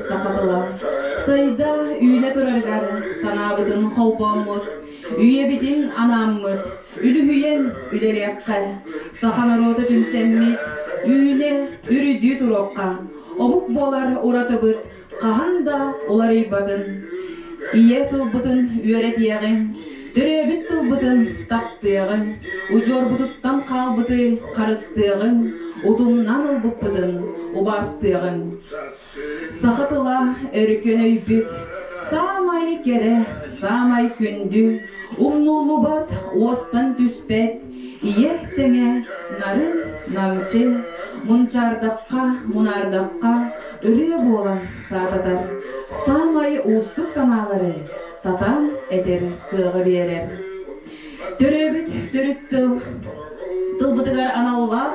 саха тыла сайда үүнэ турарыгар санаабытын холбооммут, үйэбитин анааммыт, үлүһүйэн үлэлиэххэ, саха норуота түмсэммит, үүнэ үрдүү туруохха, омук буолар уратыбыт хаһан да уларыйбатын, ийэ тылбытын үөрэтиэҕиҥ, төрөөбүт тылбытын таптыаҕыҥ, удьуорбутуттан хаалбыты харыстыаҕыҥ, утумнаан ылбыппытын убаастыаҕыҥ. Саха тыла өрүкүн өйбүт, саамай кэрэ, саамай күндү, умнуллубат, уостан түспэт, ийэ тэҥэ нарын, намчы, мунчаардахха, мунаардахха ырыа буолан саататар, саамай уустук санаалары сатаан этэр кыаҕы биэрэр. Төрөөбүт төрүт тыл тылбытыгар аналлаах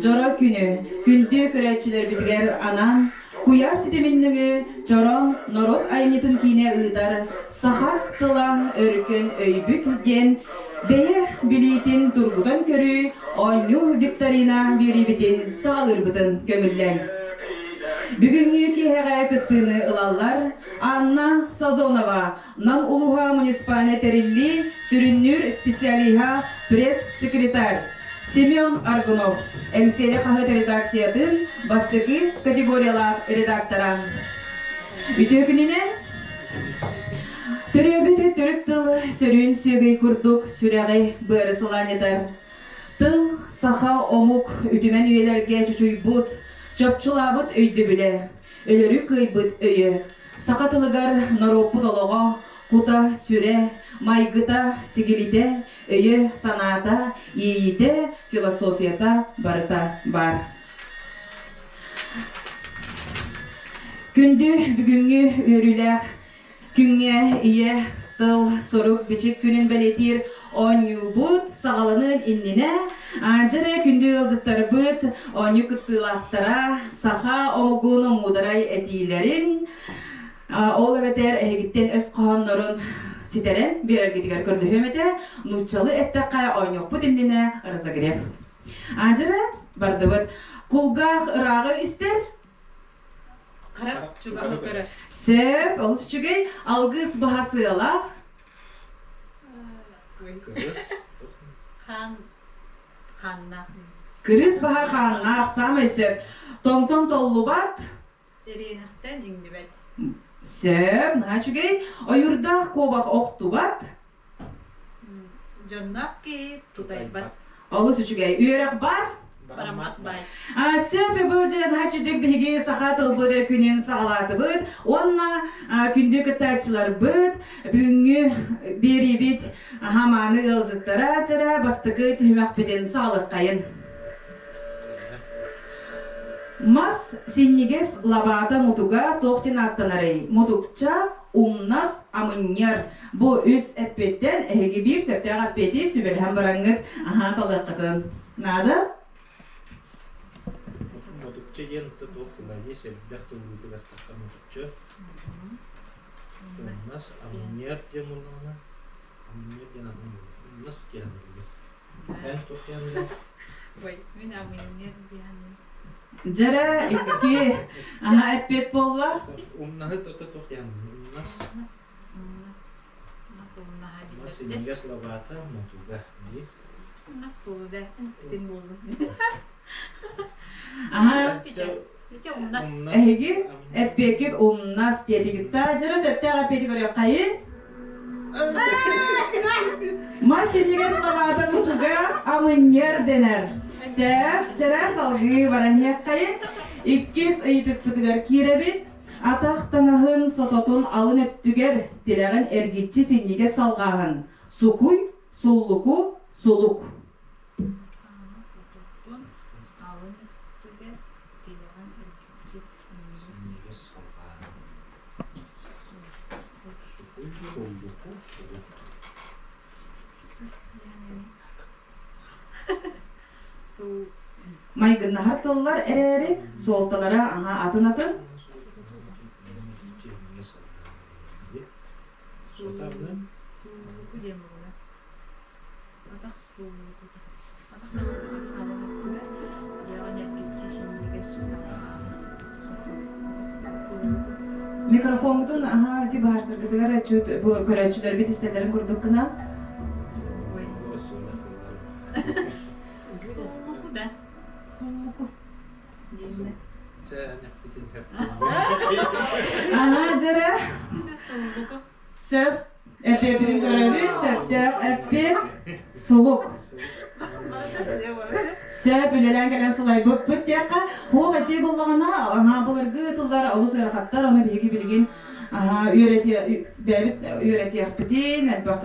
дьоро күнү күндү көрөөччүлэрбитигэр анаан куйаар ситимин нөҥүө Чороон норуот айымньытын киинэ ыытар Саха тыла өркөн өйбүт диэн бэйэ билиитин тургутан көрүү оонньуу викторина биэриибитин саҕалыырбытын көҥүллээн. Бүгүҥҥү киэһэҕэ кыттыыны ылаллар Анна Сазонова, Нам улууһа муниципальнай тэриллии сүрүннүүр специалиһа, пресс-секретарь Семен Аргунов, Эҥсиэли хаһыат редакциятын бастакы категориялаах редактора. Үтүө күнүнэн! Төрөөбүт төрүт тыл сөрүүн сүөгэй курдук сүрэҕи быары сылаанньытар. Тыл саха омук үтүмэн үйэлэргэ чочуйбут, чопчулаабыт өйдөбүлэ, өлөрү кыайбыт өйө. Саха тылыгар норуоппут олоҕо, кута-сүрэ, майгыта, сигилитэ, өйө-санаата, иэйиитэ, философията барыта баар. Күндү бүгүҥҥү үөрүүлээх күҥҥэ ийэ тыл сурук бичик күнүн бэлиэтиир оонньуубут саҕаланыан иннинэ дьэрэ күндү ыалдьыттарбыт оонньуу кыттыылаахтара саха омугун муударай этиилэрин ол эбэтэр эһигиттэн өс хоһооннорун ситэрэн биэрэргитигэр көрдөһүөм этэ нууччалыы эттэххэ оонньуохпут иннинэ разогрев Аадьара бардыбыт. Кулгаах ырааҕы истэр. Харах чугаһы көрөр. Сөп, олус үчүгэй. Алгыс баһа сыалаах. Кырыс. Хаан хааннаах. Кырыс баһа хааннаах, саамай сөп. Тоҥтон толлубат. Ириэнэхтэн иҥнибэт. Сөп, наһаа үчүгэй. Ойуурдаах куобах охтубат. Дьонноох киһи тутайбат. Олус үчүгэй. Үөрэх бар? Бараммат бай. Сөп, бу дьэ наһаа үчүгэй биһиги саха тылбыт күнүн саҕалаатыбыт. Уонна күндү кыттааччыларбыт бүгүҥҥү биэриибит мааны ыалдьыттара чара бастакы түһүмэхпитин саҕалыаххайын. Мас синньигэс лабаата мутуга туох диэн ааттанарый? Мутукча, умнас, амынньар. Бу үс эппиэттэн эһиги биир сөптөөх эппиэти сүбэлэһэн бараҥҥыт аһаа талыаххытын наада. Мутукча диэн туох тылларыы сэбирдэх тыллыытыгар тахха мутукча. Умнас, амынньар диэн буоллаҕына, амынньар диэн умнас диэн Эн туох диэн Ой, мин амынньар диэн Дьэрэ икки аһа эппиэт буолла. Умнаһыт ото туох диэн умнас. Мас синньигэс лабаата мутуга дии. Мас буолу да, эн буоллун. Аһа. Ити умнас. Эһиги эппиэккит умнас диэтигит да дьэрэ сөптөөх эппиэти көрүөххэйин. Мас синньигэс лабаата мутуга амынньар дэнэр. Сөп, чэрэ салгыы баран иһиэххэйин. Иккис ыйытыкпытыгар киирэбит. Атах таҥаһын сототун алын өттүгэр тилэҕин эргиччи синньигэс салҕааһын. Сукуй, суллуку, сулук. Сототун алын өттүгэр тилэҕин эргиччи Синньигэс салҕааһын. Сукуй, суллуку, сулук. Майгыннаһар тыллар эрээри суолталара аһа атын-атын. Микрофоҥҥутун аһа ити быһаарсаргытыгар чуть бу көрөөччүлэрбит истэллэрин курдук гына. Ой. Суллуку да. Суллуку. Дииллэр. Аһа дьэрэ. Суллуку. Сөп. Эппиэтин көрөбүт. Сөптөөх эппиэт. Сулук. Сөп үлэлээн кэлэн сылайбыппыт диэххэ. Ол этии буоллаҕына, аһаа былыргы тыллар олус ыарахаттар, ону биһиги билигин үөрэтиэ бэйэбит үөрэтиэхпитин, элбэх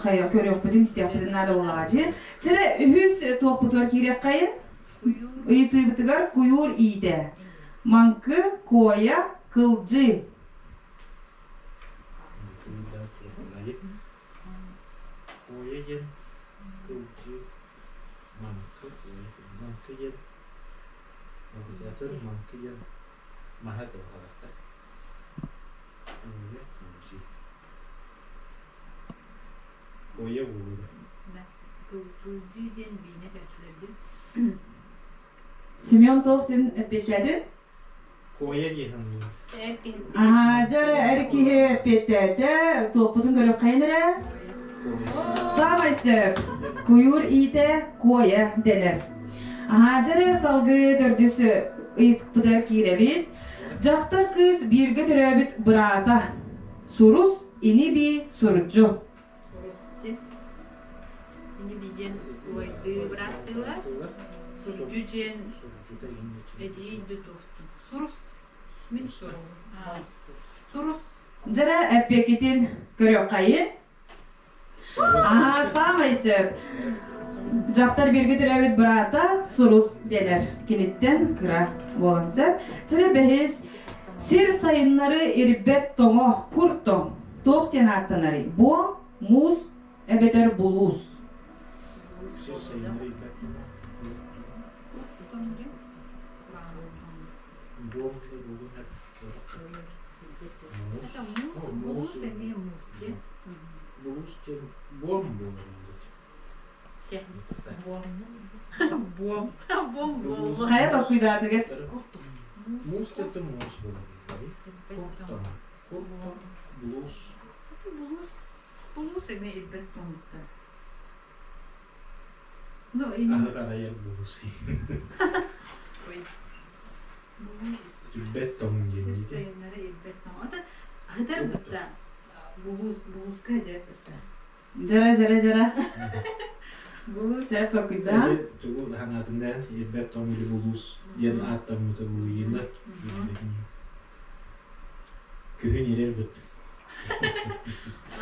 хайа көрүөхпүтүн, истиэхпитин наада буоллаҕа дии. Сэрэ үһүс туохпутугар киириэххэйин. Ыйытыыбытыгар куйуур иитэ. Маҥкы, куойа, кылдьыы. Куойа диэн кылдьыы, маҥкы, куойа, маҥкы диэн Атын маҥкы диэн маһа тылҕалахтар. Куойа, кылдьыы. Куойа буолуо. Кылдьыы диэн биинэ кэпсэлэрдин. Семен туох син эппиэттээтин? Куойа диэһэн Аа, дьэ эрэ эр киһи эппиэттээтэ, туохпутун көрүөххэйин эрэ. Саамай сөп. Куйуур иитэ куойа дэнэр. Аһаа, дьэ эрэ салгыы төрдүс ыйытыкпытыгар киирэбит. Дьахтар кыыс бииргэ төрөөбүт быраата. Сурус, ини-бии, сурдьу. Сурус диэн ини-бии диэн убайдыы бырааттыылар. Сурдьу диэн эдьиий да туохтун. Сурус. Мин сурус. Дьэрэ эппиэккитин көрүөххэйин. Аа, саамай сөп. Дьахтар бииргэ төрөөбүт быраата Сурус дэнэр. Киниттэн кыра буолан сөп. Дьэрэ бэһис сир сайыннары ирбэт тоҥо, кур тоҥ. Туох диэн ааттанарый? Буом, муус эбэтэр булуус. Сир сайыннары ирбэт тоҥо. Буом Это муус, булуус эмиэ муус дии. Булуус диэн буом буолар. Буом. Буом. Буом буолла. Хайа толкуйдаатыгыт? Муус диэн муус буолар. Куртам. Куртам, булуус. Булуус. Булуус эмиэ ирбэт тоҥуттар. Ну, именно. Аһы харайар булуус. Ой. Ирбэт тоҥ диэн Сир сайыннары ирбэт тоҥ. Ото аһытар бытта. Булуус, булууска дьэ бытта. Дьара, дьара, дьара. Булуус. Сөп толкуйдаан. Тугу ханаатындаан ирбэт тоҥ или булуус диэн ааттаммыта булуйна. Күһүн ирэр быт.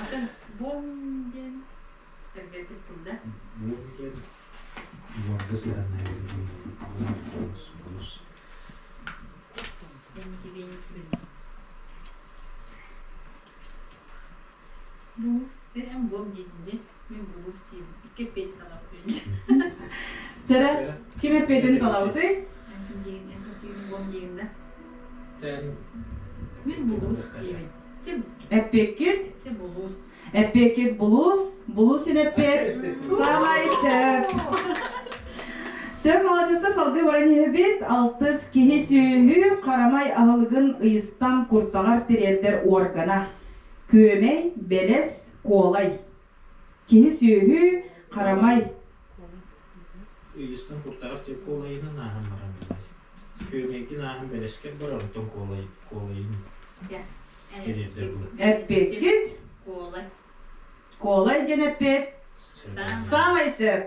Атын бом диэн эргэрбит тыл да. Бом диэн буорга сыһанна булуус. Булуус эн бом диэтин дии. Мин булуус диибин. Икки эппиэти талабытын. Чэрэ, ким эппиэтин талабытый? Эн ким диигин, эн ким диигин, бом диигин да. Мин булуус диибин. Эппиэккит? Те булуус. Эппиэккит булуус, булуус син эппиэт. Самай сөп. Сөп маладьыстар салгыы баран иһэбит. Алтыс киһи сүөһү харамай аһылыгын ыйыстан куртаҕар тириэрдэр органа. Күөмэй, бэлэс, куолай. Киһи сүөһү харамай. Ыйыстан куртаҕар тиэ куолайынан ааһан баран билэр. Күөмэйгин ааһан бэлэскэр бар, онтон куолай, куолайын тириэрдэр була. Эппиэккит? Куолай. Куолай диэн эппиэт. Саамай сөп.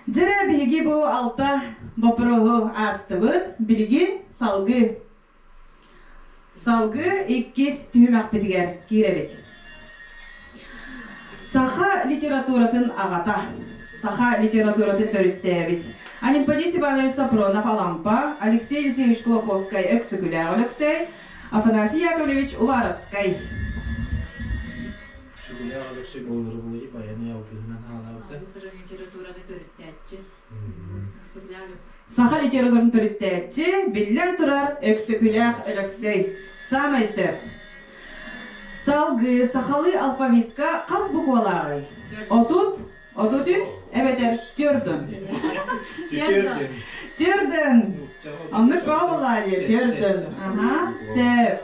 Дьэрэ биһиги бу алта боппуруоһу аастыбыт. Билигин салгыы. Салгыы иккис түһүмэхпитигэр киирэбит. Саха литературатын аҕата, саха литературатын төрүттээбит Анемподист Иванович Сапронов Алампа, Алексей Елисеевич Кулаковскай Өксөкүлээх Өлөксөй, Афанасий Яковлевич Уваровскай. Өксөкүлээх Өлөксөй буолары буолуй баяны алгыһынан хаалаабыта. Литератураны төрүттээччи. Саха литературатын төрүттээччи, биллэн турар, Өксөкүлээх Өлөксөй. Саамай сөп. Салгыы сахалыы алфавитка хас буквалааҕый? 30, 33 эбэтэр түрдүн. Түрдүн. Оннук баҕа буоллаа дии, түрдүн. Аха, сөп.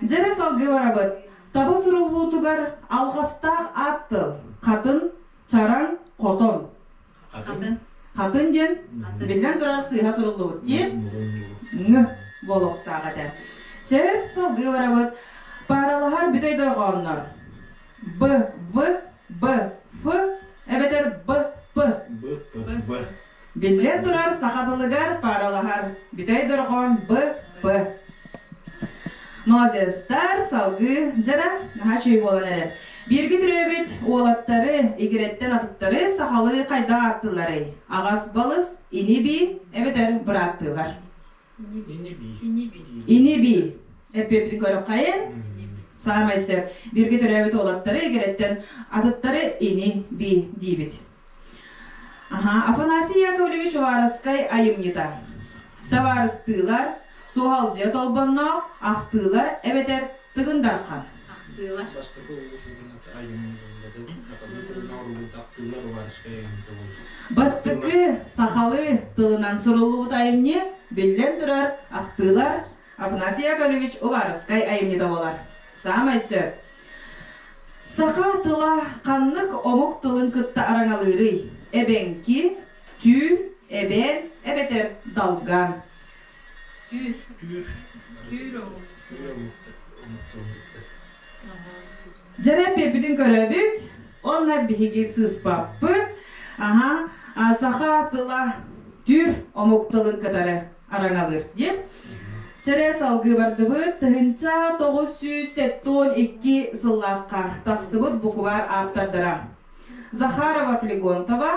Дьэрэ салгыы барабыт. Таба суруллуутугар алҕастаах аат тыл. Хатын, чараҥ, хотон. Хатын. Хатын диэн биллэн турар сыыһа суруллубут дии. Ҥ буолуохтаах этэ. Сөп салгыы барабыт. Пааралаһар бүтэй дорҕооннор. Б, В, Б, Ф эбэтэр Б, П. Б, П, Б. Биллэн турар саха тылыгар пааралаһар бүтэй дорҕоон Б, П. Молодецтар, салгыы дьара наһаа үчүгэй буолан эрэр. Бииргэ төрөөбүт уолаттары, игирэттэн атыттары сахалыы хайдах ааттыылларый? Аҕас балыс, ини-бии эбэтэр бырааттыылар. Ини-бии. Ини-бии. Эппиэппитин көрөххайын. Саамай сөп. Бииргэ төрөөбүт уолаттары игирэттэн атыттары ини-бии диибит. Аха, Афанасий Яковлевич Уваровскай айымньыта. Табаарыстыылар, суһалдьыйа толбонноох, ахтыылар эбэтэр Тыгын Дархан. Ахтыылар. Бастакы улуус айымньы ахтыылар Уваровскай айымньыта Бастакы сахалыы тылынан суруллубут айымньы, биллэн турар, ахтыылар Афанасий Яковлевич Уваровскай айымньыта буолар. Саамай сөп. Саха тыла ханнык омук тылын кытта араҥалыырый? Эбэҥки, түүр, эбээн эбэтэр долган. Түүр. Түүр. Түүр омук. Түүр омук тылын кытта. Дьэрэ эппиппитин көрөбүт, онно биһиги сыыспаппыт. Аха, саха тыла түүр омук тылын кытары араҥалыыр диэн. Чэрэ салгыы бардыбыт 1972 сыллаахха тахсыбыт букубаар ааптардара Захарова Флегонтова,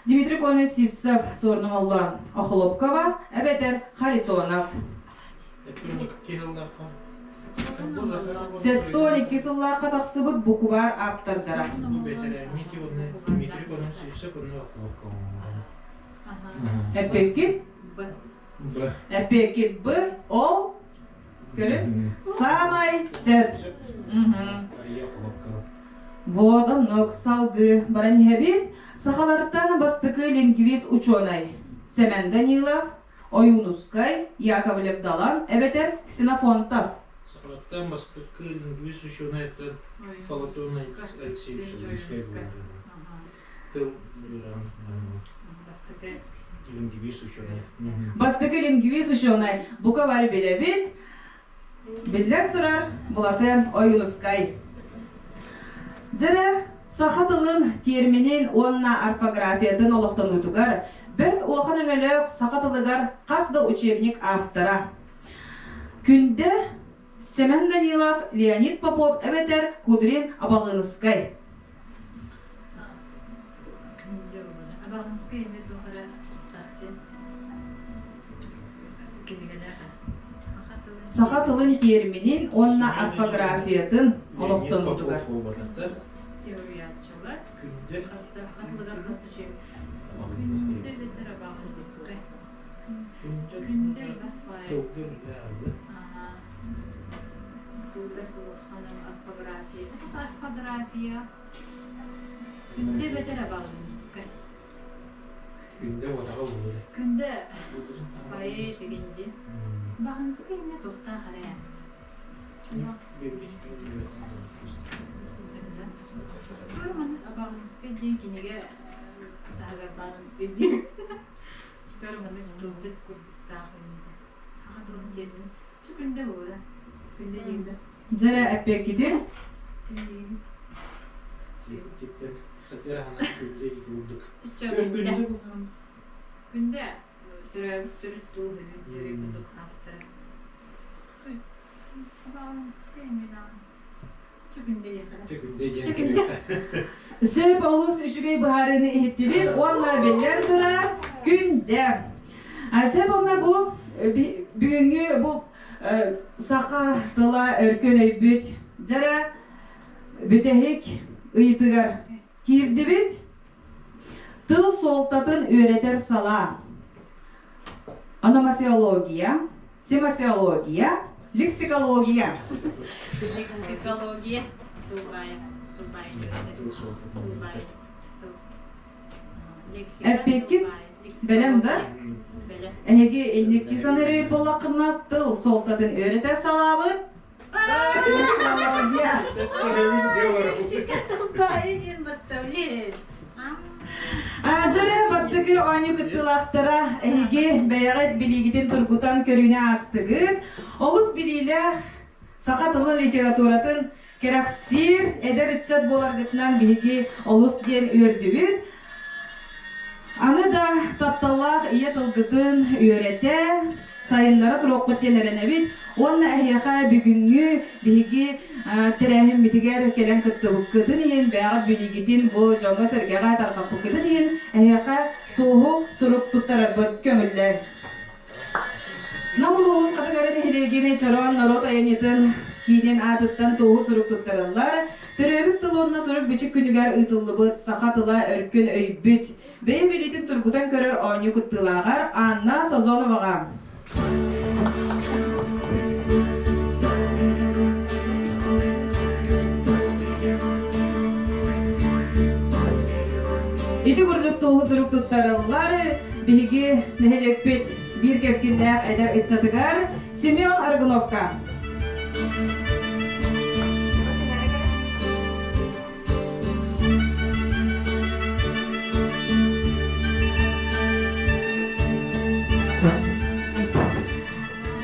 Дмитрий Конович Сивцев Суорнумоллоон Охлопкова эбэтэр Харитонов. 72 сыллаахха тахсыбыт букубаар ааптардара. Дмитрий Конович Сивцев Охлопкова. Эппиккит? Б. Эппиэккит Б, ол көрү саамай сөп. Вот оннук салгыы баран иһэбит. Сахалартан бастакы лингвист учуонай Сэмэн Данилов, Ойуунускай, Яковлев Далан эбэтэр Ксенофонтов. Сахалартан бастакы лингвист учуонай это Платон Алексеевич Ойуунускай Тыл лингвист ученый. Бастакы лингвист ученый бука бары билэбит. Биллэн турар, Былатыан Ойуунускай. Дьэрэ, саха тылын терминин уонна орфографиятын олохтонуутугар бэрт улахан өҥөлөөх саха тылыгар хас да учебник автора. Күндэ Семен Данилов, Леонид Попов эбэтэр Кудрин Абаҕыыныскай. Абаҕынскай эмиэ туох эрэ тахчы кинигэлээх Саха тылын терминин уонна орфографиятын олохтонуутугар. Теорияччылар Күндэ саха тылыгар хас Күндэ эбэтэр Абаҕынскай. Күндэ орфография. Орфография. Күндэ эбэтэр Абаҕынскай. Күндэ уотаҕа буолуо. Күндэ поэт дигинди. Баҕынскай эмиэ туохтаах эрэ. Тур маннык Абаҕынскай диэн кинигэ таһыгар баарын өйдүүр. Тур маннык тылдьыт курдуктаах Аха тылын термин. Чу күндэ буолуо. Күндэ диигин. Дьэрэ эппиэккитин. Күндэ. Күндэ төрөөбүт төрүт туу хөрүн сири курдук автора. Сөп олус үчүгэй быһаарыыны иһиттибит уонна биллэн турар күндэ. Сөп уонна бу бүгүҥҥү бу саха тыла өркөн өйбүт дьара бүтэһик ыйытыгар киирдибит. Тыл суолтатын үөрэтэр салаа. Ономасиология, семасиология, лексикология. Лексикология. Тылбаайы. Тылбаайы. Тылбаайы. Эппиэккит бэлэм да? Эһиги инникчи санарыы буоллаххына тыл суолтатын үөрэтэр салаабыт. Тылбаайы диэн баттавлин. Дьэрэ бастакы оонньуу кыттыылаахтара эһиги бэйэҕит билиигитин тургутан көрүүнү аастыгыт. Олус билиилээх саха тылын литературатын кэрэхсиир эдэр ыччат буоларгытынан биһиги олус диэн үөрдүбүт. Аны да тапталлаах ийэ тылгытын үөрэтэ, сайыннара туруоххут диэн эрэнэбит уонна эһиэхэ бүгүҥҥү биһиги тэрээһиммитигэр кэлэн кыттыбыккытын иһин, бэйэҕит билиигитин бу дьоҥҥо-сэргэҕэ тарҕаппыккытын иһин эһиэхэ туоһу сурук туттарарбыт көҥүллэр. Нам улууһун Хатыҥарын нэһилиэгин Чороон норуот айымньытын киинин аатыттан туоһу сурук туттарыллар. Төрөөбүт тыл уонна сурук-бичик күнүгэр ыытыллыбыт Саха тыла өркөн өйбүт бэйэ билиитин тургутан көрөр оонньуу кыттыылааҕар Анна Сазоноваҕа. Ити курдук туоһу сурук туттарыллар. Биһиги нэһилиэкпит биир кэскиллээх эдэр ыччатыгар Семен Аргуновка.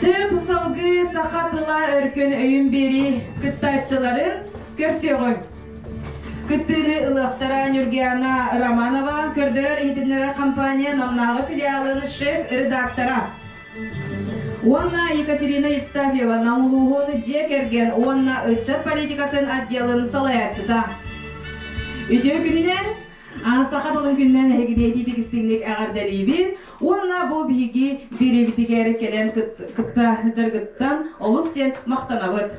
Сөп салгыы саха тыла өркөн өйүн биэрии кыттааччыларын көрсүөҕүҥ. Кыттыыны ылыахтара Нюргиана Романова, көрдөрөр-иһитиннэрэр компания Намнааҕы филиалын шеф-редактора. Уонна Екатерина Евстафьева Нам улууһун дьиэ кэргэн уонна ыччат политикатын отделын салайааччыта. Үтүө күнүнэн саха тылын күнүнэн эһигини этиитик истиҥник эҕэрдэлиибин уонна бу биһиги биэриибитигэр кэлэн кытта дьарыгыттан олус диэн махтанабыт.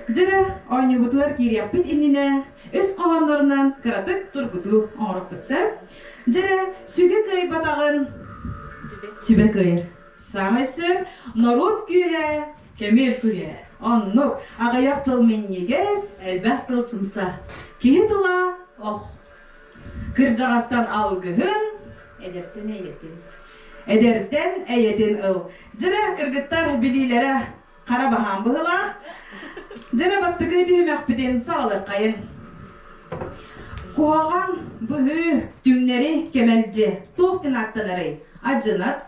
Дьэрэ, оонньуубутугар киириэхпит иннинэ өс хоһооннорунан кыратык тургутуу оҥороппут сөп. Дьэрэ, сүгэ кыайбатаҕын сүбэ кыайар. Саамай сөп, норуот күүһэ, Кэмиэл күүһэ. Оннук, аҕыйах тыл минньигэс, элбэх тыл сымса. Киһи тыла ох. Кырдьаҕастан алгыһын, эдэртэн эйэтин. Эдэртэн эйэтин ыл. Дьэрэ, кыргыттар билиилэрэ Хара баһаам быһылаах. Дьэрэ бастакы түһүмэхпитин саҕалыаххайын. Куһаҕан быһыы түҥнэри кэмэлдьи туох диэн ааттанарый? Адьынат,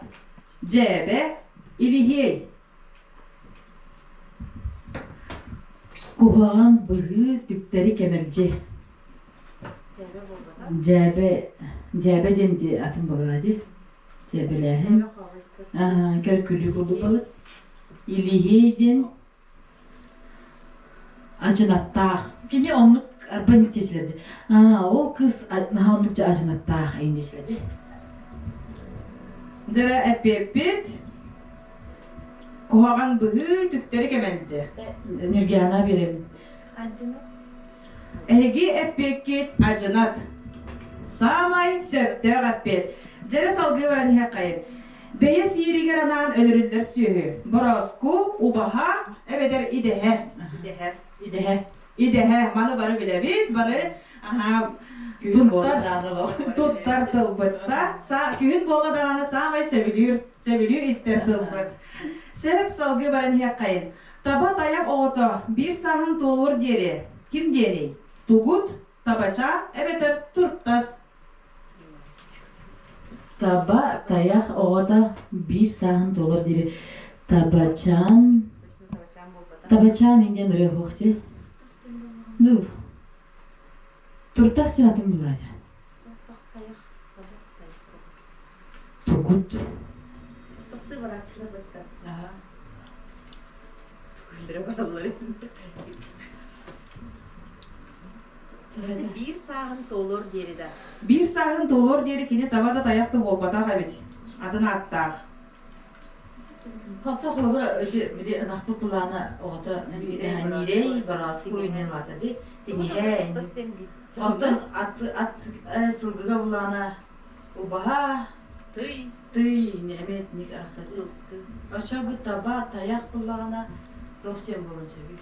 дьээбэ, илиһиэй. Куһаҕан быһыы түктэри кэмэлдьи. Дьээбэ, дьээбэ диэн атын буолла дии. Дьээбэлээһин. Көр-күлүү курдук буолар. Илиһиэй диэн адьынаттаах. Кини оннук арбан диэчилэрди. Ол кыыс наһаа оннук адьынаттаах эйин диэчилэрди. Дьэрэ эппиэппит куһаҕан быһыы түктэри кэмэлдьи. Нюргиана биэрэбин. Адьынат. Эһиги эппиэккит адьынат. Саамай сөптөөх эппиэт. Дьэрэ салгыы баран иһэххэйин. Бэйэ сииригэр анаан өлөрүллэр сүөһү. Борооску, убаһа эбэтэр идэһэ. Идэһэ. Идэһэ. Идэһэ. Маны бары билэбит, бары аһаа туттар, туттар тылбыт. Күһүн буолла даҕаны саамай сөбүлүүр, сөбүлүү истэр тылбыт. Сөп салгыы баран иһиэххэйин. Таба тайах оҕото биир сааһын туолуор диэри ким диэний? Тугут, табача эбэтэр туртас? Таба тайах оҕото биир сааһын туолар диэри табачаан табачаан иҥэн ырыа суох дии. Ну, туртас диэн атын булаайа. Тугут. Биир сааһын туолуор диэри да. Биир сааһын туолуор диэри кини таба да тайах да буолбатах эбит. Атын ааттаах. Хопто холобура били ынахпыт былаана оҕото ньирэй барааскы үүнэн лаата ди тиҥэһэ онтон ат ат сылгыга булаана убаһа тый тый эмиэ ник арахсар очо бу таба тайах буллаҕына туох диэн буолуон сөбүй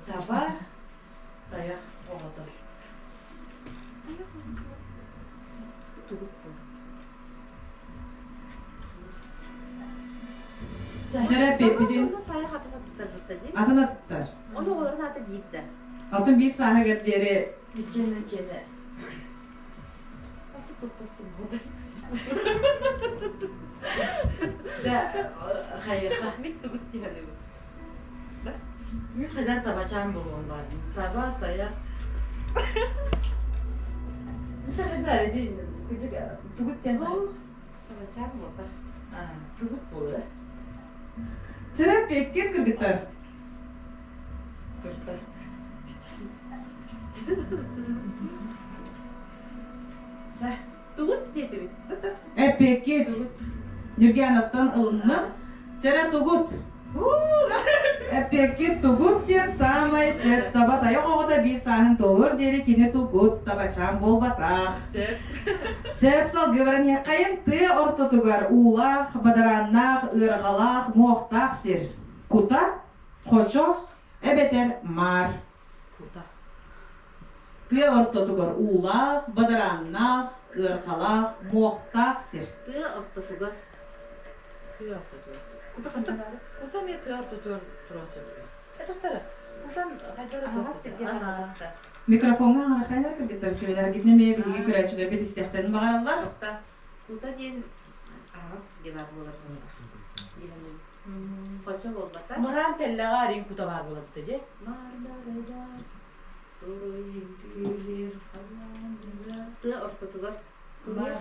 Таба тайах оҕото. Эппиэппитин Тайах атын аттар дии. Атын аттар. Ону оҕолорун аата биир да. Атын биир сааһыгар диэри Иккиэн иккиэнэ. Аты туртастым буолар. Дьэ, хайыха. Мин тугут тиһэниби. Мин хайдан табачаан буолуом баар. Таба, тайах. Мин иди тугут диэн Табачаан буолбатах. Тугут буолар. Чөрөп пеккет кыргыттар. Туртас. Тугут диэтибит. Эппиэккит. Ньүргээн ылынным. Чэрэ тугут. Эппиэккит тугут диэн саамай сөп таба тайах оҕото биир сааһын туолуор диэри кини тугут табачаан буолбатах. Сөп. Сөп салгыы баран иһиэххэйин тыа ортотугар уулаах, бадарааннаах, ыарҕалаах, муохтаах сир. Кута, хочо, эбэтэр маар. Кута. Тыа ортотугар уулаах, бадарааннаах, ыарҕалаах, муохтаах сир. Тыа ортотугар. Тыа ортотугар. Кута ханна баар? Кута эмиэ тыа ортотугар туран сөп. Этохтара. Кутан хайдары Аһаҕас сиргэ барбатахта. Микрофоҥҥа аҥарахайдар кыргыттар сүбэлэргитин эмиэ биһиги көрөөччүлэрбит истиэхтэрин баҕараллар. Тохта. Кута диэн аһаҕас сиргэ баар буолар диэн Хочо буолбата. Мыраан тэллэҕэ арыйын кута баар буолабыта дьэ. Мардарыгар туруйун Тыа ортотугар туруйа.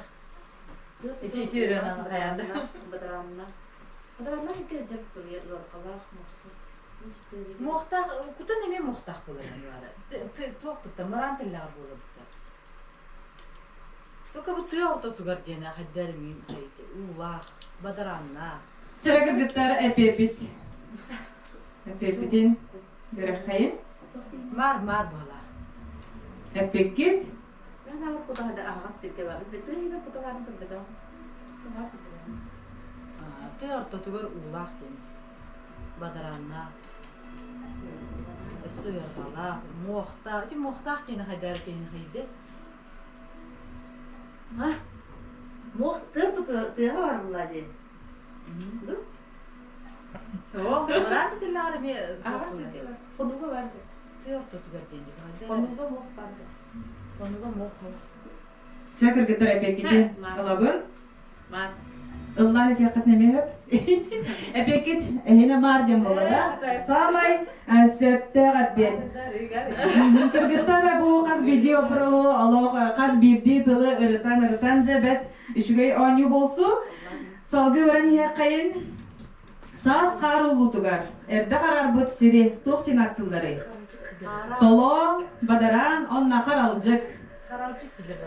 Ити ити ырыанан хайаанда. Бадараанна. Бадараанна ити дьэ туруйа ыархалаах Муохтаах кутан эмиэ муохтаах буолар туох бутта мыраан тэллэҕэ буолабыта. Только бу тыа ортотугар диэн хайдар мин уулаах, бадарааннаах. Чара кыргыттар эпиэпит. Эпиэпитин көрөххэйин. Маар маар буолаах. Эппиккит. Мен аҕар кутаһада аһаҕас сиргэ бар. Тыа иһигэр кута баарын көрбөтөҕүм. Тыа ортотугар уулаах диэн. Бадарааннаах. Өссө ыарҕалаах, муохтаах. Ити муохтаах диэни хайдаар киһини хайды. А? Муох тыа тыаҕа бар була диэн. Оо, мыраан тиллэҕэр эмиэ Аҕас сиргэ бар. Хонууга бар. Тыа ортотугар диэн Хонууга муох бар. Хонууга муох Чэ кыргыттар эпиэккитин ылабын. Маар. Ыллаан этиэххит эмиэ сөп. Эпиэккит эһинэ маар диэн буолла да? Саамай сөптөөх эппиэт. Кыргыттар бу хас биирдии опролу олох хас биирдии тылы ырытан-ырытан дьэ бэт үчүгэй оонньуу буолсу. Салгыы баран иһиэххэйин. Саас хаар уллутугар эрдэ харарбыт сири туох диэн аттылларый? Толоон, бадараан, онно харалдьык. Харалдьык дилер.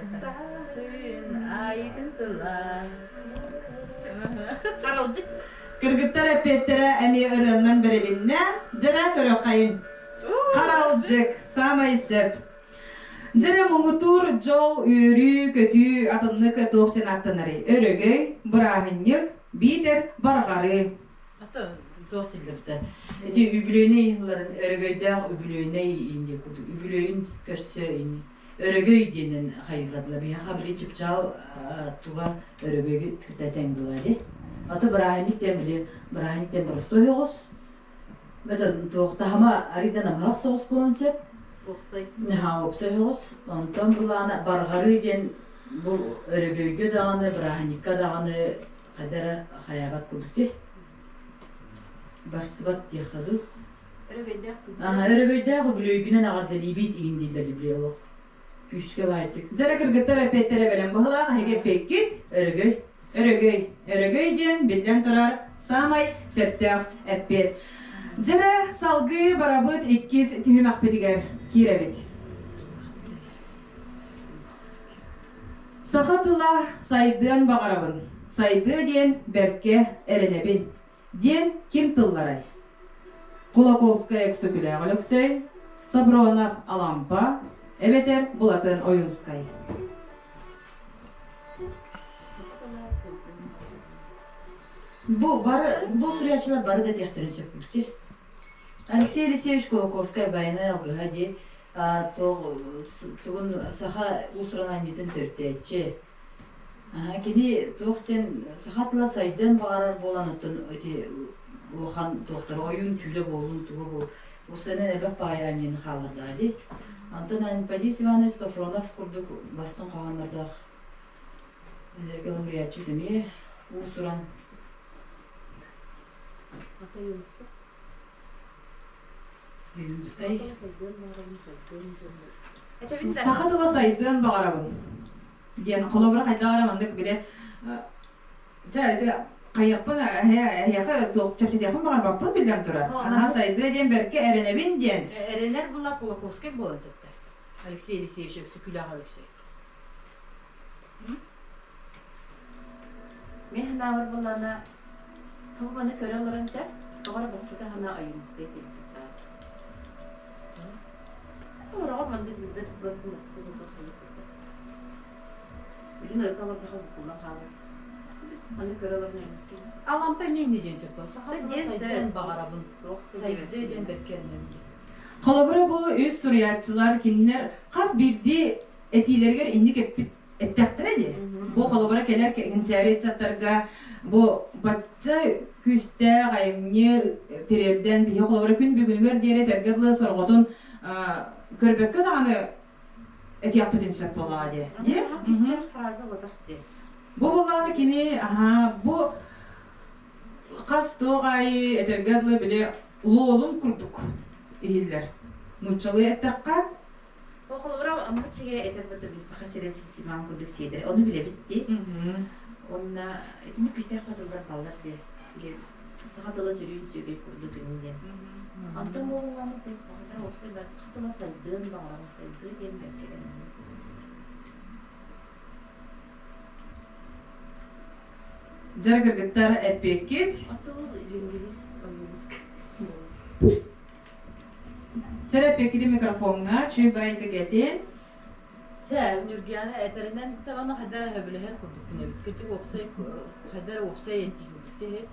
Айытын тыла. Харалдьык. Кыргыттар эппиэттэрэ эмиэ ырыаннан бэрилиннэ. Дьэрэ көрөххайын. Харалдьык, саамай сөп. Дьэрэ муҥутуур дьол, үөрүү, көтүү атыннык туох диэн аттанарый? Өрөгөй, бырааһынньык, биитэр барҕарыы. Ата туох дииллэрбитэ. Ити үбүлүөйнэй ыһылларын өрөгөйдөөх үбүлүөйнэй инди курдук үбүлүөйүн көрсө ини өрөгөй диэнин хайыыллардылар. Биһиэхэ били чыпчаал туга өрөгөйгү кытта тэҥ буолар Ата бырааһынньык диэн били бырааһынньык диэн боростуой оҕус. Бэтэн туох таһыма арыйдан амыһах соҕус буолан сөп. Уопсай. Наһаа уопсай оҕус. Онтон былаана барҕарыы диэн бу өрөгөйгө даҕаны, бырааһынньыкка даҕаны хайда эрэ хайаабат курдук дии. Барсыбат диэххэ дуу. Өрөгөйдөөх Аха, өрөгөйдөөх үбүлүөйгүнэн эҕэрдэлиибит иһин дииллэр били олох. Күүскэ баайтык. Дьэрэ кыргыттар эппиэттэрэ бэлэм быһылаах, эһиги эппиэккит? Өрөгөй. Өрөгөй. Өрөгөй диэн, биллэн турар, саамай сөптөөх эппиэт. Дьэрэ салгыы барабыт иккис түһүмэхпитигэр киирэбит. Саха тыла сайдыан баҕарабын, сайдыа диэн бэркэ эрэнэбин, диэн ким тылларай? Кулаковскай Өксөкүлээх Өлөксөй, Сопронов Алампа, эбэтэр Булатын Ойуунскай. Бу бары бу суруйааччылар бары да этиэхтэрин сөп Алексей Елисеевич Кулаковскай байанай алгыһа дии тугун саха уус-уран айымньытын төрүттээччи. Кини туох диэн саха тыла сайдыан баҕарар буолан оттон ити улахан туохтара ойуун түүлэ буоллун туга буол уопсайынан элбэх баҕайы айымньыны хааллардаҕа дии. Антон Анемподист Иванович Софронов курдук бастыҥ хоһооннордоох эдэргэ лауреатчыт эмиэ уус-уран Ойуунускай Саха тыла сайдыан баҕарабын диэн холобура хайдах эрэ маннык били дьэ ити хайыахпын эһиэхэ туох чэпчэтиэхпин баҕарбаппын биллэн турар. Аһаа сайдыа диэн бэркэ эрэнэбин диэн. Эрэнэр була Кулаковскай буолан сөптөр. Алексей Елисеевич Өксөкүлээх Өлөксөй. Мин санаабар буоллаҕына, бу маны көрө олорон сөп, тоҕо эрэ бастакы санаа Ойуунускай диэбитэ сразу. Хороҕор маннык билбэт просто бастакы сотор хайыппыта. Билин ырыта олордохо буккуллан хаалар. Маны көрө олорон Ойуунускай. Алампа эмиэ диэн сөп буолар. Саха тыла Диэн сайдыан сөп. баҕарабын. Туох Сайдыа диэн бэркэ эрэнэбин диэн. Холобура бу үс суруйааччылар кинилэр хас биирдии этиилэригэр инник эппит эттэхтэрэ дии. Бу холобура кэлэр кэнчээри ыччаттарга бу бачча күүстээх айымньы тириэрдэн биһи холобура күн бүгүнүгэр диэри этэргэ дылы сорҕотун көрбөккө даҕаны этиэхпитин сөп буоллаҕа дии. Күүстээх фраза буотах дии. Бу буоллаҕына кини аһаа бу хас туох аайы этэргэ дылы били лозунг курдук иһиллэр. Нууччалыы эттэххэ Ол холобура омук чигэ этэр бутугин Саха сирэ симаан курдук сиэдэрэ. Ону билэбит дии. Уонна итинник күстээх хотуллар баллар дии. Саха тыла сөрүүн сүөгэй курдук үнүн диэн. Онтон буолуҥҥаны туохтар уопсай саха тыла сайдыан баҕарабын сайдыа диэн бэркэ эрэнэбин. Дьэ кыргыттар эппиэккит. Отул лингвист ойууск. Чэ эппиэккити микрофоҥҥа чуй-бай кэтин. Чэ, Ньургуяна этэринэн табаны хайдах эрэ сөбүлэһэр курдукпун эбит. Кырдьык уопсай хайдах эрэ уопсай этии курдук дии.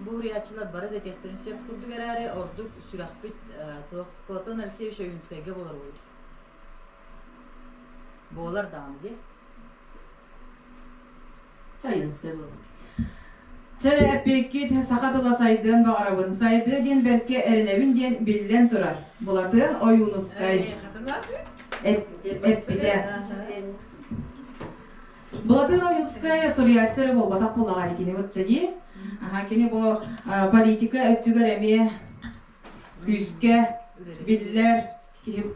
Бу уруйааччылар бары да этиэхтэрин сөп курдук эрээри, ордук сүрэхпит туох Платон Алексеевич Ойуунскайга буолар буолуо. Буолар даҕаны дии. Ойуунскай буолар. Чэ эппиэккит саха тыла сайдыан баҕарабын. Сайдыа диэн бэркэ эрэнэбин диэн биллэн турар. Былатыан Ойуунускай эппитэ. Былатыан Ойуунускай суруйааччы эрэ буолбатах буоллаҕа кини бытта дии. Аха кини бу политика өттүгэр эмиэ күүскэ биллэр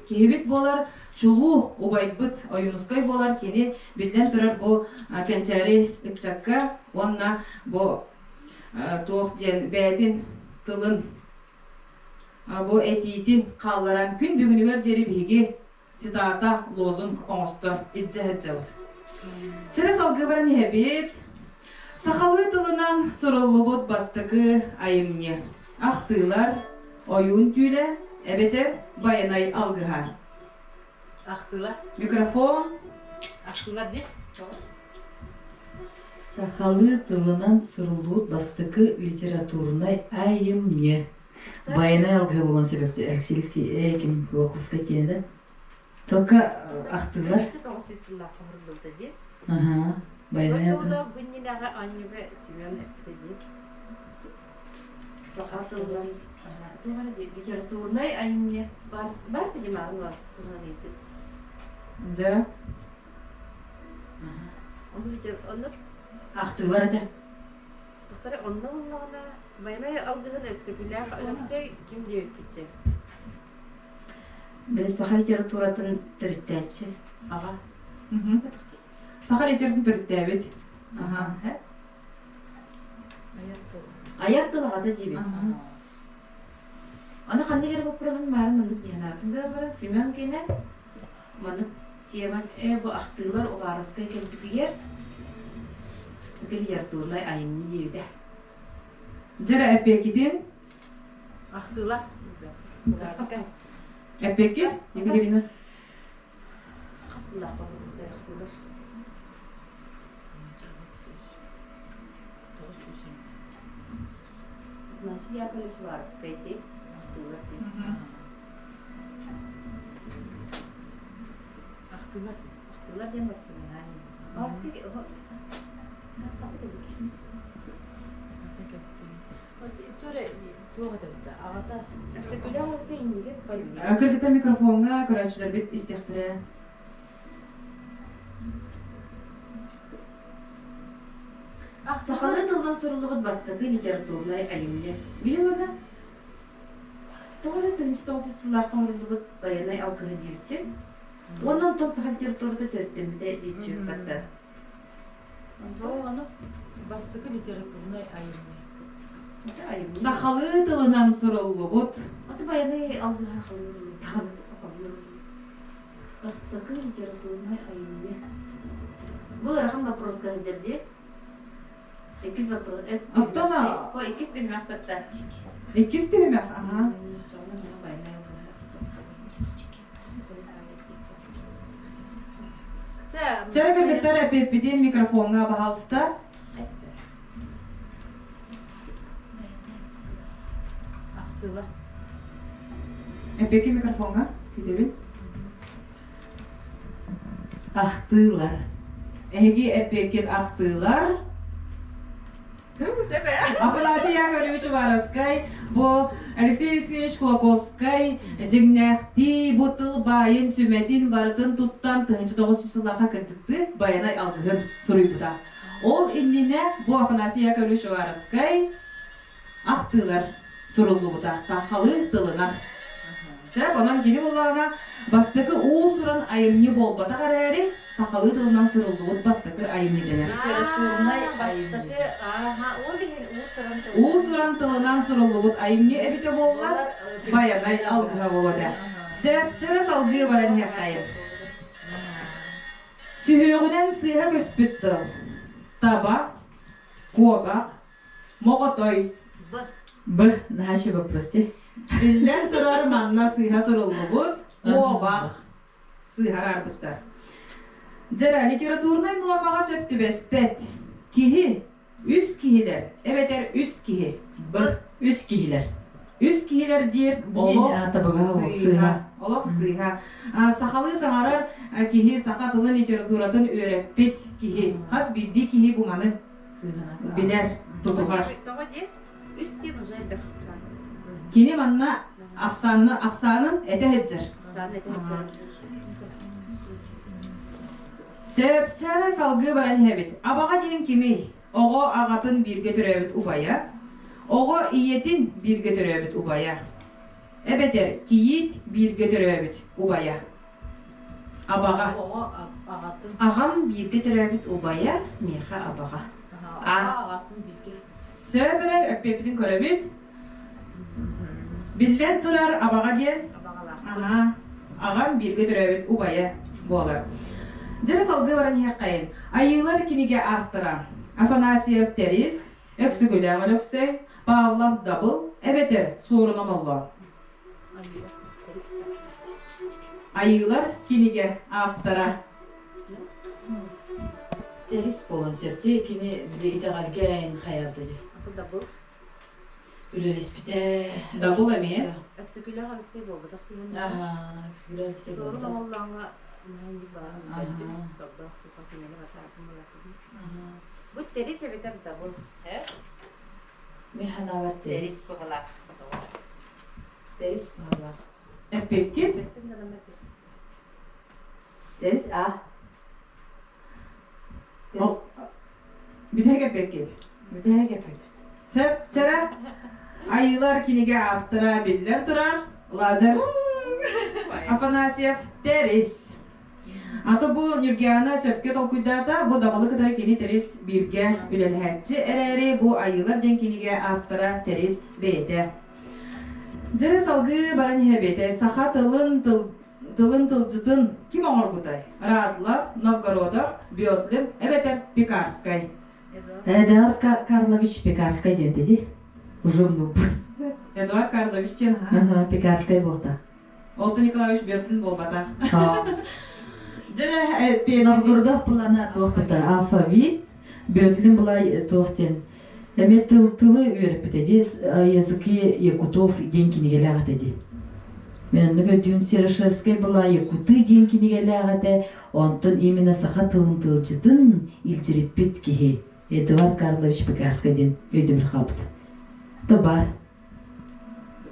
киһибит буолар, чулуу убайбыт Ойуунускай буолар, кини биллэн турар бу кэнчээри ыччакка уонна бу туох диэн бэйэтин тылын бу этиитин хаалларан күн бүгүнүгэр диэри биһиги цитата лозунг оҥостон илдьэ сылдьабыт. Чэрэ салгыы баран иһэбит. Сахалыы тылынан суруллубут бастакы айымньы. Ахтыылар, ойуун түүлэ, эбэтэр Байанай алгыһа. Ахтыылар. Микрофон. Ахтыылар дии. Сахалыы тылынан суруллубут бастакы литературнай айымньы. Байанай алгыһа буолан сөбөптү Алексей ким Кулаковскай киэнэ Только ахтыылар. 900 сыллаахха оҥоруллубута дии. Аха, Байанай алгыһа. Бу иннинээҕи оонньууга Семен эппитэ дии. Саха тылынан туох эрэ дии литературнай айымньы бар бар димаҕын бар туһунан ыйытык. Дьэ. Ону оннук Ахтыылар этэ. Тохтор онно буллаҕына Байанай алгыһын Өксөкүлээх Өлөксөй ким диэбиппитчэ? Били саха литературатын төрүттээччи. Аҕа. Саха литературатын төрүттээбит. Аха. Айар тыл аҕата диэбит. Аны ханнык эрэ боппуруоһун баарын маннык диэн аатын гынан баран Семен Киинэ маннык тема бу ахтыылар Убаараскай кэлбитигэр бастакы литературнай айымньы диэбитэ. Дьэ эппиэккитин Ахтыылар. Убаараскай. Эппиэккит, Екатерина? Хас сыллаах ахтыылар? Афанасий Яковлевич Уваровскай дии ахтыылар дии. Ахтыылар. Ахтыылар диэн воспоминания. Уваровскай Туох этэ аҕата? Өксөкүлээх Өлөксөй иннигэр Кыргыттар микрофоҥҥа көрөөччүлэрбит истиэхтэрэ. Сахалыы тылынан суруллубут бастакы литературнай айымньы. Били уонна тоҕо эрэ 1900 сыллаахха оҥоруллубут байыаннай алгыһы диэбиччи. Уонна онтон саха литературата төрүттэммитэ диэччи баттар. Ону бастакы литературнай айымньы. Сахалыы тылынан суруллубут. Аты байыаннай алгыһа халыы Бастакы литературнай айымньы. Бу ыарахан вопроска сылдьар дии. Иккис вопрос. Оттон О, иккис түһүмэх бытта. Иккис түһүмэх, аха. Чэ, кыргыттар эппиппитин микрофоҥҥа баһаалыста. Ахтыла. Эппиэкки микрофоҥҥа күүтэбин. Ахтыылар. Эһиги эппиэккит ахтыылар. Афанасий Яковлевич Уваровскай, бу Алексей Алексеевич Кулаковскай дьиҥнээхтии бу тыл баайын сүмэтин барытын туттан 1900 сыллаахха кырдьыкты Байанай алгыһын суруйбута. Ол иннинэ бу Афанасий Яковлевич Уваровскай ахтыылар суруллубута сахалыы тылынан. Сөп, онон кини буоллаҕына бастакы уус-уран айымньы буолбатах эрээри, сахалыы тылынан суруллубут бастакы айымньы дэнэр. Литературнай айымньы. Бастакы, ааха, ол иһин уус-уран тылынан. Уус-уран тылынан суруллубут айымньы эбитэ буоллар, Байанай алгыһа буолуо этэ. Сөп, чэрэ салгыы баран иһиэххэйин. Сүһүөҕүнэн сыыһа көспүт тыл. Таба, куобах, моҕотой. Б. Б. Наша вопрос Биллэн турар, манна сыыһа суруллубут. Куобах. Сыыһараарбыттар. Дьэрэ, литературнай нуормаҕа сөп түбэспэт. Киһи, үс киһилэр, эбэтэр үс киһи. Б. Үс киһилэр. Үс киһилэр диир олох сыыһа. Олох сыыһа. Сахалыы саҥарар киһи саха тылын литературатын үөрэппит киһи. Хас биирдии киһи бу маны билэр, тутуһар. Тоҕо диир? Үс диэн уже элбэх ахсаан. Кини манна ахсаанын ахсаанын этэ сылдьар. Ахсаан этэ сылдьар. Сөп-сэрэ салгыы баран иһэбит. Абаҕа диэн кимий? Оҕо аҕатын бииргэ төрөөбүт убайа, оҕо ийэтин бииргэ төрөөбүт убайа, эбэтэр кийиит бииргэ төрөөбүт убайа. Абаҕа. Оҕо аҕатын. Аҕам бииргэ төрөөбүт убайа, миэхэ абаҕа. Оҕо аҕатын бииргэ. Сөп эрэ эппиэппитин көрөбүт. Биллэн турар абаҕа диэн аха аҕам бииргэ төрөөбүт убайа буолар. Дьэ салгыы баран иһиэххэйин. Айыылар кинигэ автора Афанасьев Тэрис, Өксөкүлээх Өлөксөй, Павлов Дабыл эбэтэр Суорун Омоллоон. Айыылар кинигэ автора Тэрис буолан сөп дии кини били итэҕэлгэ хайаабыта дии. Дабыл. Үлэлэспитэ. Дабыл эмиэ. Өксөкүлээх Алексей буолбатах диэн. Аха, Өксөкүлээх Алексей Суорун буолбатах. Омоллооҥҥо мин баҕар сордоох сука кинини батаатын буласыбын. Бу тэрис эбэтэр дабыл. Э? Мин санаабар Тэрис тэрис. быһалаах. Тэрис быһалаах. Эппиккит? Тэрис А. Тэрис. Бүтэһик эппиккит. Бүтэһик эппиппит. Сөп, чэрэ. Айыылар кинигэ автора биллэн турар Лазарь Афанасьев Тэрис. Ата бу Нюргиана сөпкө толкуйдаата, бу дабылы кытары кини Тэрис бииргэ үлэлэһээччи эрээри, бу Айыылар диэн кинигэ автора Тэрис бэйэтэ. Дьэрэ салгыы баран иһэбит. Саха тылын тыл тылын тылдьытын ким оҥорбутай? Радлов, Новгородов, Бетлин эбэтэр Пекарскай. Эдуард Карлович Пекарскай диэн дии. Уже внук. Эдуард Карлович диэн аха. Пекарскай буолта. Отто Николаевич Бетлин буолбатах. Дьэрэ Новгородов былана туох быта алфавит, Бетлин была туох диэн эмиэ тыл тылы үөрэппитэ дии языки якутов диэн кинигэлээх этэ дии. Мен оннук өйдүүн Серошевскай была якуты диэн кинигэлээх этэ, онтон именно саха тылын тылдьытын илдьириппит киһи Эдуард Карлович Пекарскай диэн өйдөбүл хаалбыта. То бар.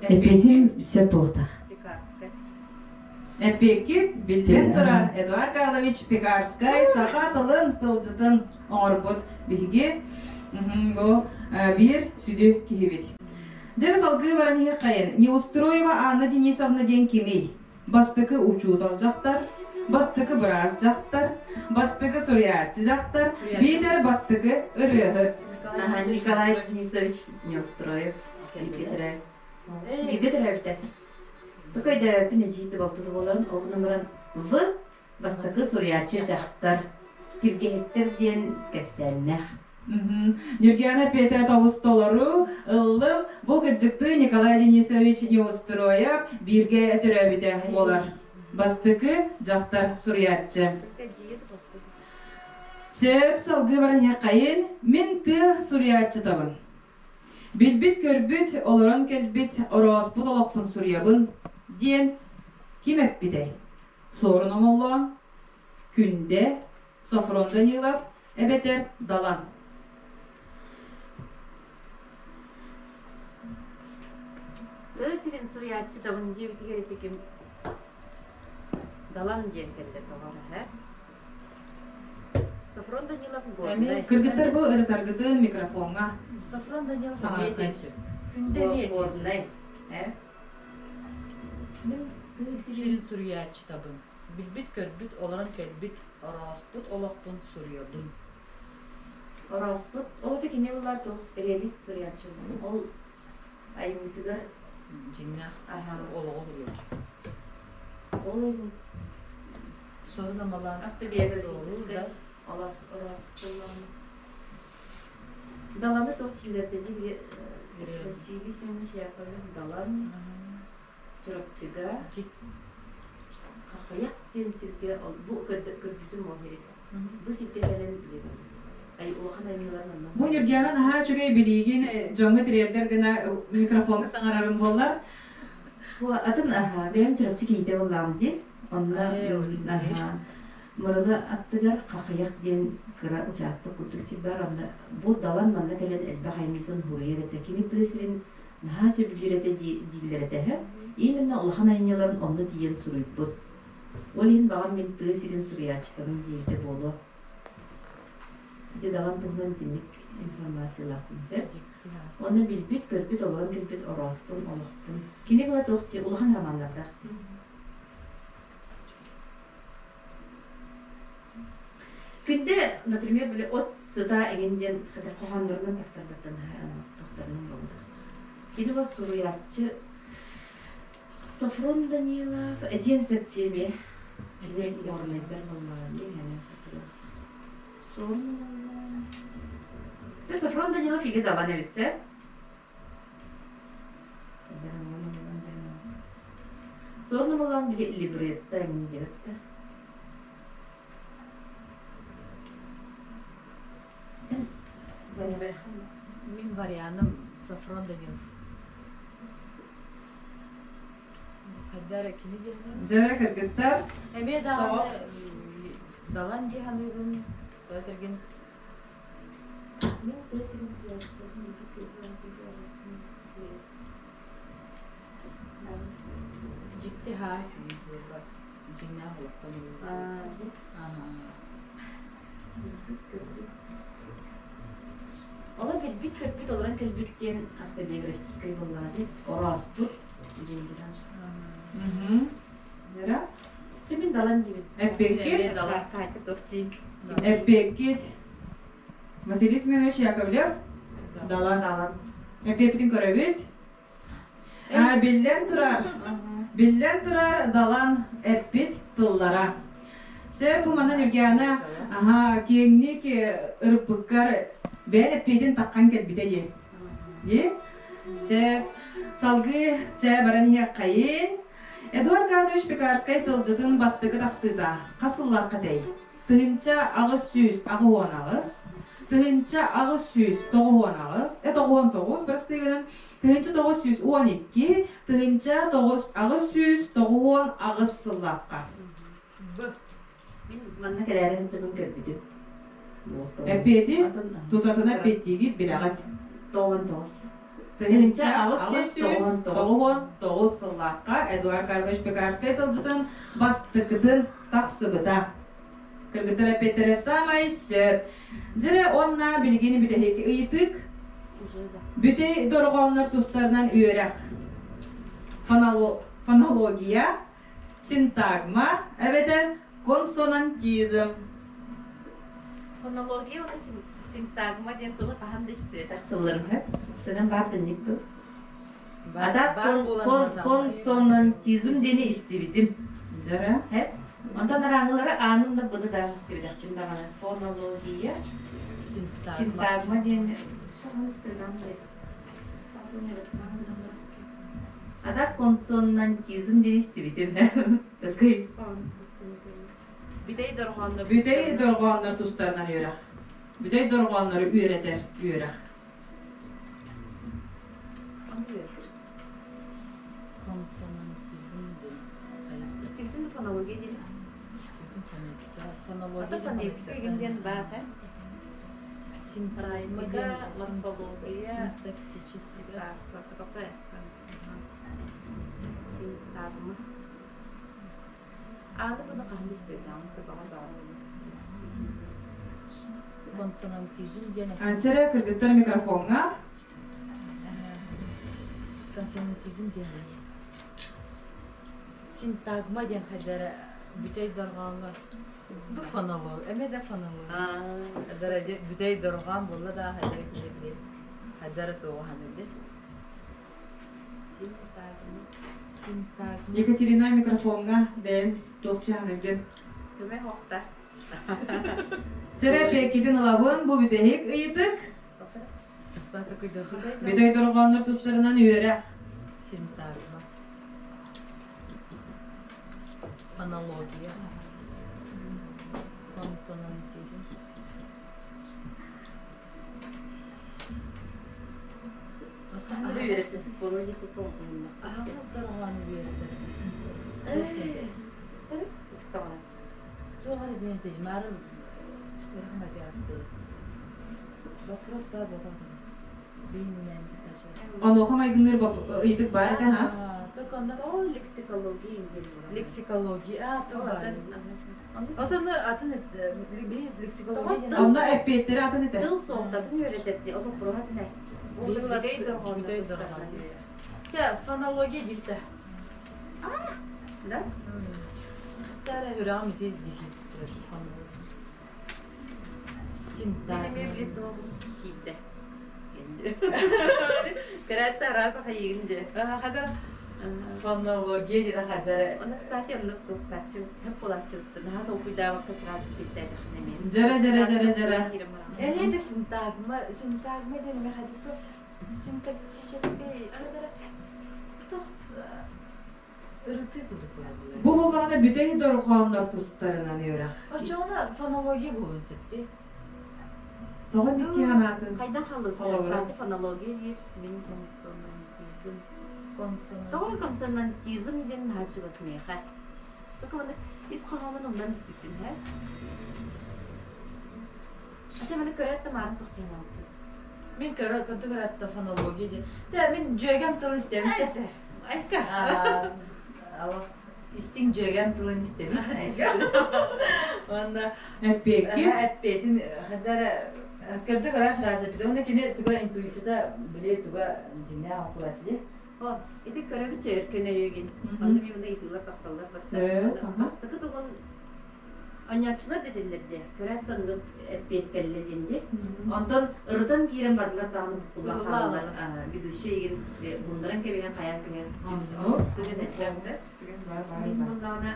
Эппиэтим сөп буолуохтаах. Пекарскай. Эппиэккит биллэн турар Эдуард Карлович Пекарскай саха тылын тылдьытын оҥорбут биһиги бу биир сүдү киһибит. Дьэ салгыы баран иһиэххэйин. Неустроева Анна Денисовна диэн кимий? Бастакы учуутал дьахтар, бастакы быраас дьахтар, бастакы суруйааччы дьахтар, биитэр бастакы ырыаһыт. Николай Денисович Неустроев. Бииргэ Бииргэ төрөөбүтэ. Тука өйдөөбөппүн эдьиий балтыта буоларын, ол гынан баран В бастакы суруйааччы дьахтар, тиргэһиттэр диэн кэпсээннээх. Ньургиана Петя тоҕус толору ыллым. Бу кырдьыктыы Николай Денисович Неустроев бииргэ төрөөбүтэ буолар. Бастакы дьахтар суруйааччы. Сөп салгыы баран иһэххэйин, мин тыа суруйааччытабын. Билбит-көрбүт, олорон кэлбит орооспут олохпун суруйабын, диэн ким эппитэй? Суорун Омоллоон, Күндэ, Софрон Данилов эбэтэр Далан. Тыа сирин суруйааччытабын диэбитигэр ити ким Далан диэн кэллэ тоҕо эрэ Софрон Данилов Горнай. Кыргыттар бу ырытаргытын микрофоҥҥа Софрон Данилов саҥартай. Горнай. Мин тыа сирин суруйааччытабын. Билбит-көрбүт, олорон кэлбит, орооспут олохпун суруйабын. Орооспут, ол да кини буолла туох реалист суруйааччы. Ол айымньытыгар дьиҥнээх олоҕу суруйар. Ол айым Сорун амалаан автобиографическай олоос Даланы туох чилэрдэ дии Василий Семенович Яковлев Далан Чурапчыга Хахайах диэн сиргэ бу көрбүтүм ол бу сиргэ кэлэн ай улахан айымньыларын онно Бу Ньургиана наһаа үчүгэй билиигин дьоҥҥо тириэрдэр гына микрофоҥҥа саҥарарым буоллар. Бу атын аха бэйэм Чурапчы киһитэ буоллаҕым дии. Онно аха Мырыла аттыгар Хахыйах диэн кыра учаастак курдук сир баар. Онно бу Далан манна кэлэн элбэх айымньытын суруйар этэ. Кини тыа сирин наһаа сөбүлүүр этэ дииллэр этэ үһү. Именно улахан айымньыларын онно тиийэн суруйбут. Ол иһин баҕар мин тыа сирин суруйааччытабын диэбитэ буолуо. Ити Далан туһунан итинник информациялаахпын сөп. Онно билбит, көрбүт, олорон кэлбит орооспун, олохпун. Кини була туох улахан романнардаах. Күндэ, например, били от сыта эҥин диэн хоһооннорунан тахсарбыттан тохторунан буолбатах. Кини бас суруйааччы Софрон Данилов этиэн сөпчиэми горнайдар буоллаҕа дии Софрон Данилов иги далан эбитсэ Суорун омолоон били либретто эҥин диэбит да. Мин варианым Софрон Данилов. Хайда эрэ кини диэхинэ? Дьэ, кыргыттар. Эмиэ даҕаны Далан дии саныыбын. Тоҕо Мин тыа сирин Дьикти хаа сирин буолла. Дьиҥнээх олохтон Олор билбит-көрбүт, олорон кэлбит диэн автобиографическай буоллаҕа Орооспут диэн Вера? Чэ мин Далан диибин. Эппиэккит? Катя Торти. Эппиэккит Василий Семенович Яковлев, Далан. Далан. Эппиэппитин көрөбүт. Биллэн турар, биллэн турар Далан эппит тыллара. Сөп манан Евгена аха киэҥник ырыппыккар бэйэн эппиэтин таххан кэлбитэ дии. Дии? Сөп. Салгыы чэ баран иһиэххэйин. Эдуард Карлович Пекарскай тылдьытын бастакы тахсыыта хас сыллаахха этэй? 1888, 1898, 99, бырастыыгынан, 1912, 1998 сыллаахха. Мин манна кэлээри сылдьабын көрбүтүм. Эппиэти тутатына эппиэттиигит билэҕит. 99. 1899 сыллаахха Эдуард Карлович Пекарскай тылдьытын бастакытын тахсыбыта. Кыргыттар эппиэттэрэ саамай сөп. Дьэ, уонна билигин бүтэһик ыйытык. Бүтэй дорҕооннор тустарынан үөрэх. Фонология, синтагма эбэтэр консонантизм. Фонология уонна синтагма диэн тылы хаһан да истибэтэх тылларым сөп. Сэнэн баар дэнник тыл. Ата консонантизм диэни истибитим. Дьара. Хэп. Онтон араҥылары аанын да буду даже истибитэхчин даҕаны. Фонология, синтагма диэн А так консонантизм диэн истибитим. Такой Бүтэй дорҕооннор Бүтэй дорҕооннор тустарынан үөрэх. Бүтэй дорҕооннору үөрэтэр үөрэх. Консонантизм диэн. Истибитим фонология диэн. Истибитим фонетика. Ата Фонология фонетика игин диэн баар э? Синтагма Грамматика, диэн морфология, синтактическая. Синтагма. Ааны бұны хаһан истибитим, баҕар баҕар. Консонантизм диэн Ансера кыргыттар микрофоҥҥа. Консонантизм диэн синтагма диэн хайдара бүтэй дорҕооҥҥо бу фонолог эмиэ да фонолог бүтэй дорҕоон буолла да хайдара киһи хайдара туоҕаһаныды синтагма Екатерина микрофоҥҥа бэйэн туох чаһыныгын. Көмө хоқта. Чэрэ пеккитин ылабын бу бүтэһик ыйытык. Бүтэй дорҕооннор тустарынан үөрэх. Синтагма. Фонология. Консонантизм. Аһаҕас дорҕоон үөрэтэр. Туох эрэ диэн этэй, марын Вопрос бар буолан. Бейнинен Онуоха майгынныыр ыйытык баар этэ, ха? Только онно Ол лексикология Лексикология, а, то бар. Отон атын лексикология диэн. Онно эппиэттэрэ атын этэ. Тыл суолтатын үөрэтэрди, ол боппуруоһа этинэ. Бүтэй дорҕоон. Те, фонология дийтэ. Да? Тара үрам ити дихи. Мен эмиэ билет киирдэ. Кыратта араас хайыгын дьэ. Хадара фонология диэн хадара. Оны, кстати, оннук туохтааччы, хөп буолааччыбыт. Наһаа толкуйдаабакка сразу питтээтэхинэ эмиэ. Дьара, дьара, дьара, дьара. Эмиэ де синтагма, синтагма диэн эмиэ хадито синтаксический хадара туох ырытыы курдук буолар. Бу буоллаҕына бүтэй дорҕооннор тустарынан үөрэх. Оччоҕуна фонология буолуон сөп дии. Тоҕо инник анаатын? Хайдан халлык? Холобура. Фонология диир, мин консонантизм. Консонантизм. Тоҕо консонантизм диэн наһаа чугас миэхэ. Только маны ис хоһоонун умнан испиппин, һэ? Ача маны көрөөт да маарын тохтуйан алты. Мин көрө көрдүк ыратта фонология диэн. Чэ, мин дьүөгэм тылын истэбин сэтэ. Айка. Алло. Истиҥ дьүөгэм тылын истэбин. Уонна Эппиэккит? Эппиэтин хадара көрдүк ыра фраза бит. Уонна кини туга интуицията биле туга дьиҥнээх оскулаачы дии. О, ити көрөбүт чэ өркөн өйүгүн. Онно мен мына ыйытыылар тахсаллар Сөп, бастакы тугун Онньооччулар дэтэллэр дьэ, көрөөт да оннук эппиэт кэллэ диэн дии. Онтон ырытан киирэн бардылар даҕаны буккуллан хаалаллар. Ведущий игин муннаран кэбиһэн хайаан кэбиһэн. Оннук. Түгэн эттэхсэ. Түгэн бар бар Мин бар. буллаҕына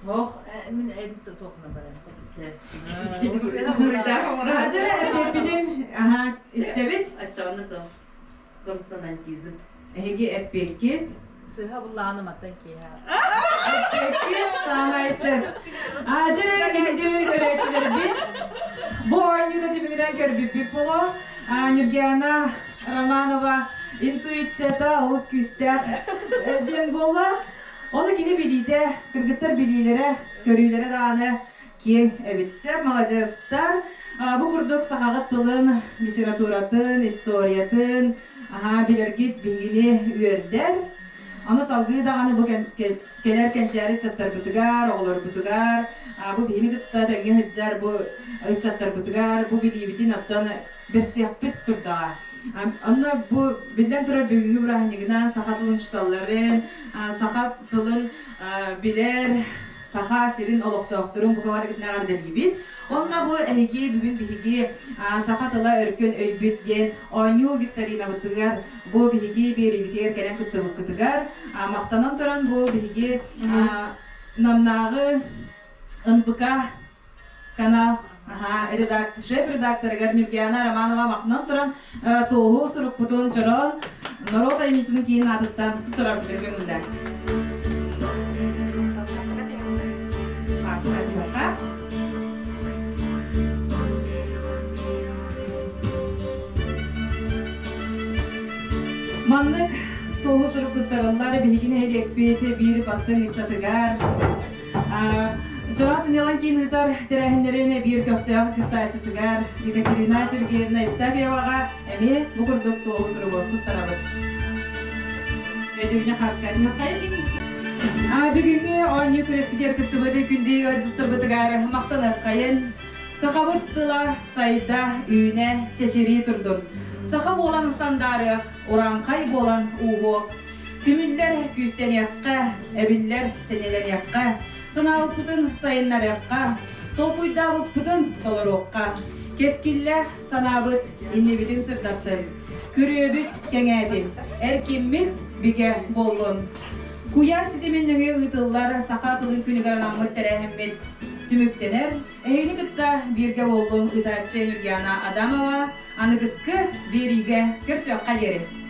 Ох, мин эдит туохна баран. Азера эппиэппитин аха истэбит. Оччоҕуна то консонантизм. Эһиги эппиэккит. Сыһа буллааны маттан киэһэ. Эппиэккит саамай сөп. Азера күндү көрөөччүлэрбит. Бу оонньууну түмүгүнэн көрбүппүт буолуо. Нюргиана Романова интуицията олус күүстээх диэн буолла. Оны кини билиитэ, кыргыттар билиилэрэ, көрүүлэрэ даҕаны киэҥ эбит. Сөп, маладьыастар. Бу курдук сахаҕыт тылын, литературатын, историятын билэргит биһигини үөрдэр. Аны салгыы даҕаны бу кэлэр кэнчээри ыччаттарбытыгар, оҕолорбутугар, бу биһини кытта тэҥҥэ сылдьар бу ыччаттарбытыгар бу билиибитин оттон бэрсиэхпит турдаҕа. Онно бу биллэн турар бүгүҥҥү бырааһынньыгынан саха тылын учууталларын, саха тылын билэр Саха сирин олохтоохторун бука барыгытын эҕэрдэлиибит. Онно бу эһиги бүгүн биһиги саха тыла өркөн өйбүт диэн оонньуу викторинабытыгар бу биһиги биэриибитигэр кэлэн кыттыбыккытыгар махтанан туран бу биһиги Намнааҕы НПК канал шеф-редакторыгар Нюргиана Романова махтанан туран туоһу сурукпутун чороон норуот айымньытын киин аатыттан туттарарбытын көҥүллээн. Маннык туоһу сурук туттарыллар биһиги нэһилиэкпит биир бастыҥ ыччатыгар Чараас сынньалаҥ киин ыытар тэрээһиннэрин биир көхтөөх кыттааччытыгар Екатерина Сергеевна Истафьеваҕа эмиэ бу курдук туоһу суругу туттарабыт. Өйдөбүнньүк Бүгүҥҥү оонньуу күрэспитигэр кыттыбыт күндү ыалдьыттарбытыгар махтаныаххайын. Сахабыт тыла сайда, үүнэ, чэчирии турдун. Саха буолан сандаарыах, урааҥхай буолан ууһуох. Түмүллэр күүстэниэххэ, эбиллэр сэниэлэниэххэ, санаабыппытын сайыннарыахха, толкуйдаабыппытын толоруохха, кэскиллээх санаабыт иннибитин сырдаттын, күрүөбүт кэҥээтин, эркиммит бигэ буоллун. Куйаар ситимин нөҥүө ыытыллар саха тылын күнүгэр анаммыт тэрээһиммит түмүктэнэр. Эһигини кытта бииргэ буоллум ыытааччы Нюргиана Адамова аныгыскы биэриигэ көрсүөххэ диэри.